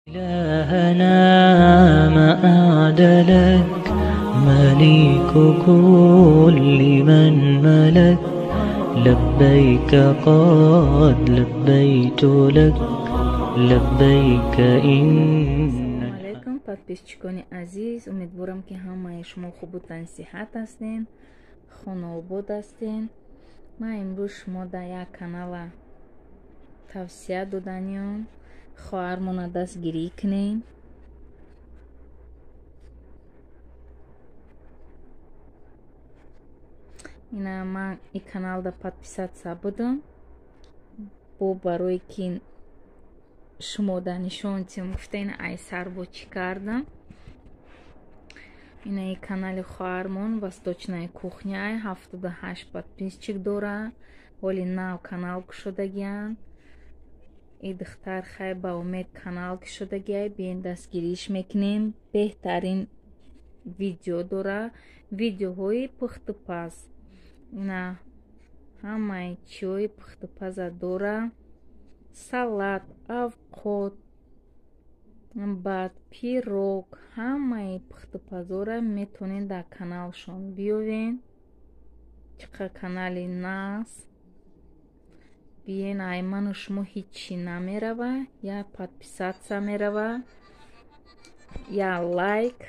إلهنا ما أعدلك مليك كل من ملك لبيك قد لبيت لك لبيك إن. Алейкум, подписчикони азиз, умедворам, ки ҳамаи шумо хубу тансиҳат ҳастен, хонаобод ҳастен. Ман имрӯз шумо дар як канала тавсия доданиём, хоҳармона дастгирӣ кунем. Ина ман и каналда подписаться будам, бо барое ки шумо да нишон тиҳам, гуфта ина ай сар бо чӣ кардам. Ина и канали хоҳармон «Восточная кухня», 78 подписчик дора, ҳоли нав канал кушодагианд. И духтар хай ба умед канал кушодагиай, биен дастгириш мекунем. Беҳтарин видео дора, видеоҳои пухтупаз, ина ҳамаи чиҳои пухтупаза дора: салат, авқот, баъд пирог, ҳамаи пухтупазора метавонед дар каналшон биёвен. Чӣ қадр канали нағз! Биен, ай ману шумо ҳичи намерава, я подписаться мерава, я лайк.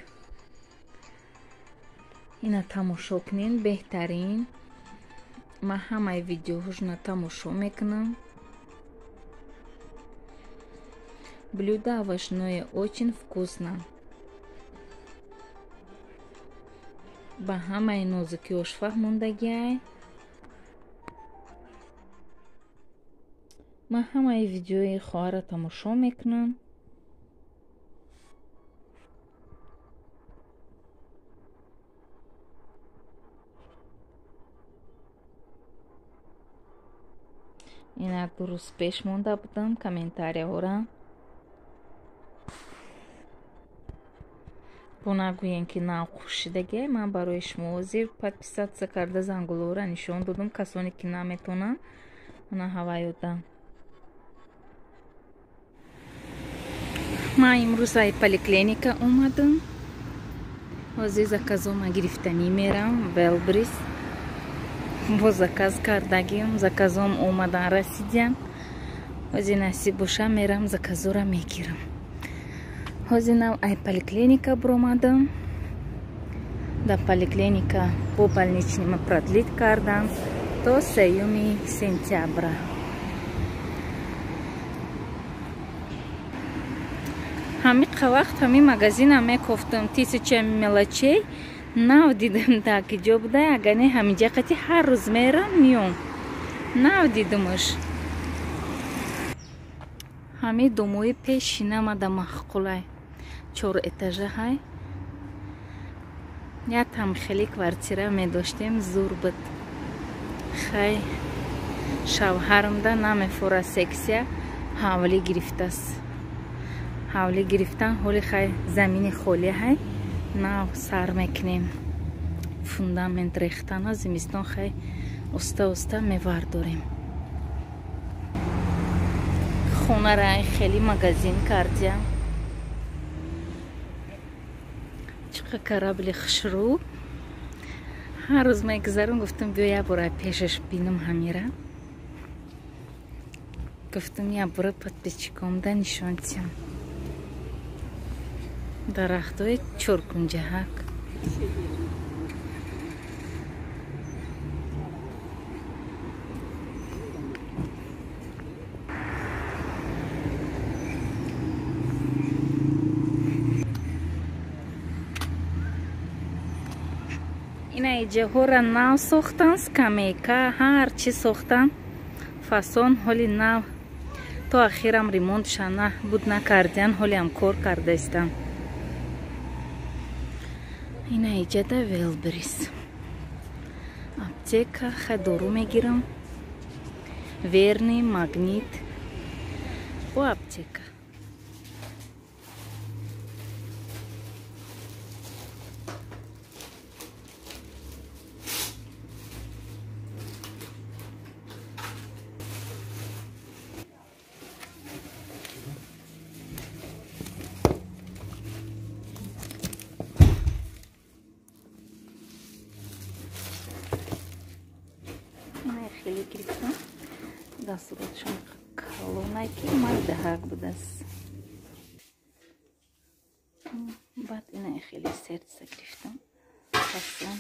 Ина тамошо кунен, беҳтарин. Ман ҳамаи видеоҳошона тамошо мекунам. Блюдо овощное очень вкусно. Ба ҳамаи нозукиҳош фаҳмондагиай. Ман ҳамаи видеои хоҳарро тамошо мекунам. Ина ду рӯз пеш монда будам комментарияҳора. Бо нагӯем, ки нав хушидагиай. Ман барои шумо ҳозир подписаться карда, зангулоро нишон додам. Касоне ки наметонанд, ана ҳаваёда. Ман имрӯз ай поликлиника омадам, ҳозир заказома гирифтанӣ мерам. Wildberries бо заказ кардагим, заказом омадан расидиям. Ҳозир насиб боша, мерам, заказора мегирам. Ҳозир нав ай поликлиника буромадам. Дар поликлиника бо больничныйма продлить кардам то 3 сентябра. Ҳамиқа вақт ҳамин магазина мекофтам, «Тысяча мелочей», нав дидам, дар киҷо буда. Агар не, ҳаминҷа қати ҳар рӯз мерам, миём. Нав дидамаш. Ҳамин домои пешинамада маъқулай, чор этажа ҳай. Як там хеле квартира медоштем, зур буд. Хай, шавҳарамда намефора, сексия ҳавлӣ гирифтааст. Ҳавлӣ гирифтан, ҳоли хай замини холӣ ҳай, нав сар мекунем фундамент рехтана. Зимистон хай оста оста мевардорем. Хонара хеле магазин кардиям. Чӣ қа корабли хушрӯ! Ҳар рӯз мегузарам, гуфтам, биё як бора пешаш бинам ҳамира. Гуфтам, як бора подписчикомда нишон диҳам. Дарахтҳои чоркунҷаҳак. Ина иҷаҳора нав сохтан, скамейка, ҳар чӣ сохтан, фасон. Ҳоли нав то ахирам ремонтша на буд накардиан, ҳолиам кор кардаистам. Ина иҷада Wildberries, аптека, хай дору мегирам. Верный, Магнит бо аптека. Дастуротшон калонай ки майдаҳак будааст. Баъд ина хеле сердца гирифтам. Фасон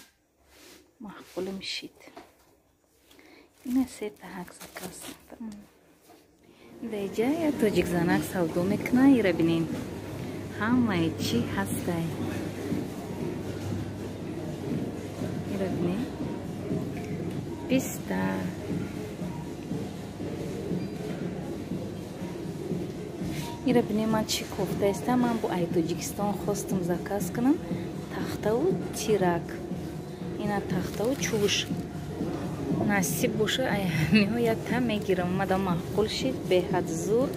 маъқулим шид. Ина сета ҳак заказ. Даиҷа я тоҷикзанак савдо мекуна, ира бинен. Ҳамаи чӣ ҳастай. Ира бинен. Писта. Ира бинен ман чӣ кофта истам. Ман бо ай Тоҷикистон хостум заказ кунам. Тахтаву тирак. Ина тахтаву чӯш. Насиб боша ай ҳамиҳо якта мегирам. Мада маъқул шид, беҳад зур.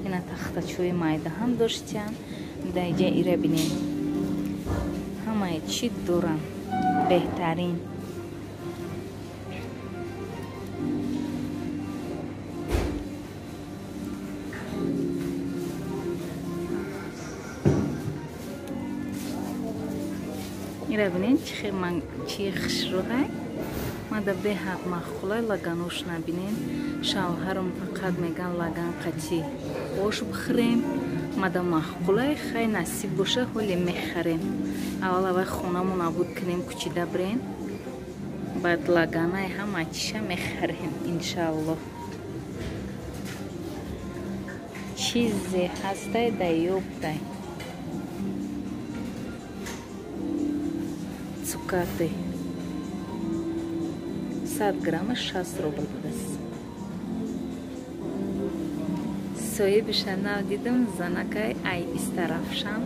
Ина тахтачӯи майда ҳам доштиям. Даиҷа ира бинем. Ҳамаи чӣ дорам. Беҳтарин. Ира бинем чӣ хушрӯҳай. Мада беҳад маъқулай лаганош набинем. Шавҳарам фақат меган лаган қатӣ ош бихӯрем. Мада маъқулай, хай насиб боша ҳоле мехарем. Аввал аввал хонамон обуд кунем, кучида бирем. Баъд лаганай ҳама чиша мехарем иншааллоҳ. Чизе ҳастай да ёбтай. Цукаты. 100 грамма 6 рубл будааст. Соҳибиша нав дидам, занакай ай истарафшан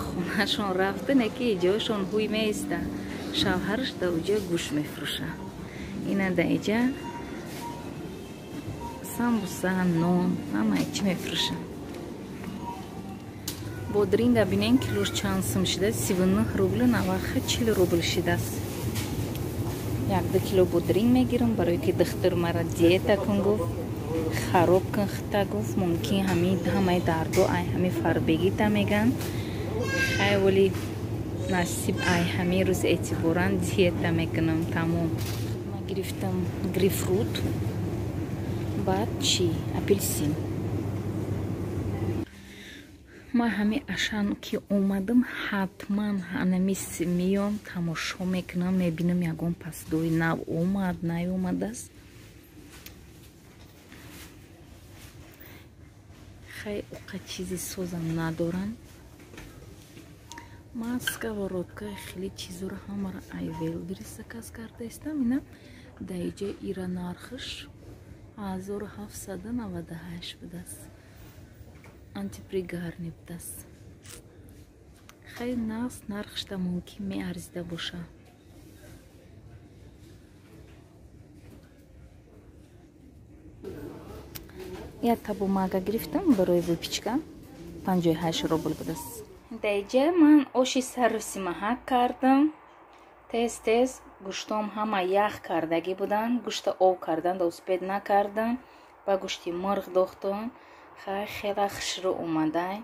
хонашон рафта, не ки иҷоашон ҳуй меиста. Шавҳараш да уҷа гӯш мефурӯша. Ина да иҷа самбуса, нон, ҳамаи чӣ мефурӯша. Бодринга бинен килош чанд сум шидааст? 39 рубли 90 рубл шидааст. 1-2 кило бодринг мегирам, барои ки духтур мара диета кун гуфт, хароб кун хита гуфт, мумкин ҳамаи дардо ай ҳами фарбегита меган. Хай вале насиб ай ҳами рӯз эътиборан диета мекунам тамом. Ма гирифтам грейпфрут, баъд чӣ? Апелсин. Ма ҳами Ашан ки омадам, ҳатман ҳанамис миём, тамошо мекунам, мебинам ягон пасдои нав омад, наёмадааст. Хай оқа чизи созам надорам. Маска ва родка хеле чизоро ҳамаро ай Велберис заказ карда истам. Ина даиҷа ира нархаш 1798 будааст. Антипригарный будааст. Хай нағз нархшта мумкин меарзида боша. Якта бумага гирифтам барои выпечка. 58 рубл будааст. Даиҷа ман оши сару симаҳак кардам. Тез-тез гӯштом ҳама ях кардагӣ буданд. Гӯшта об кардан да успед накардам. Ба гӯшти мурғ дохтам. Хай хела хушрӯ омадай.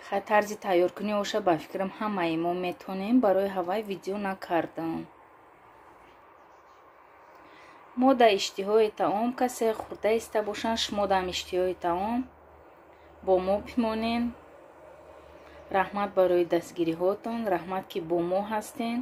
Хай тарзи тайёркунӣ оша ба фикрам ҳамаи мо метонем, барои ҳавай видео накардам. Мо да иштиҳои таом касе хӯрда иста бошанд, шумо дам иштиҳои таом бо мо бимонен. Раҳмат барои дастгириҳотон, раҳмат ки бо мо ҳастен.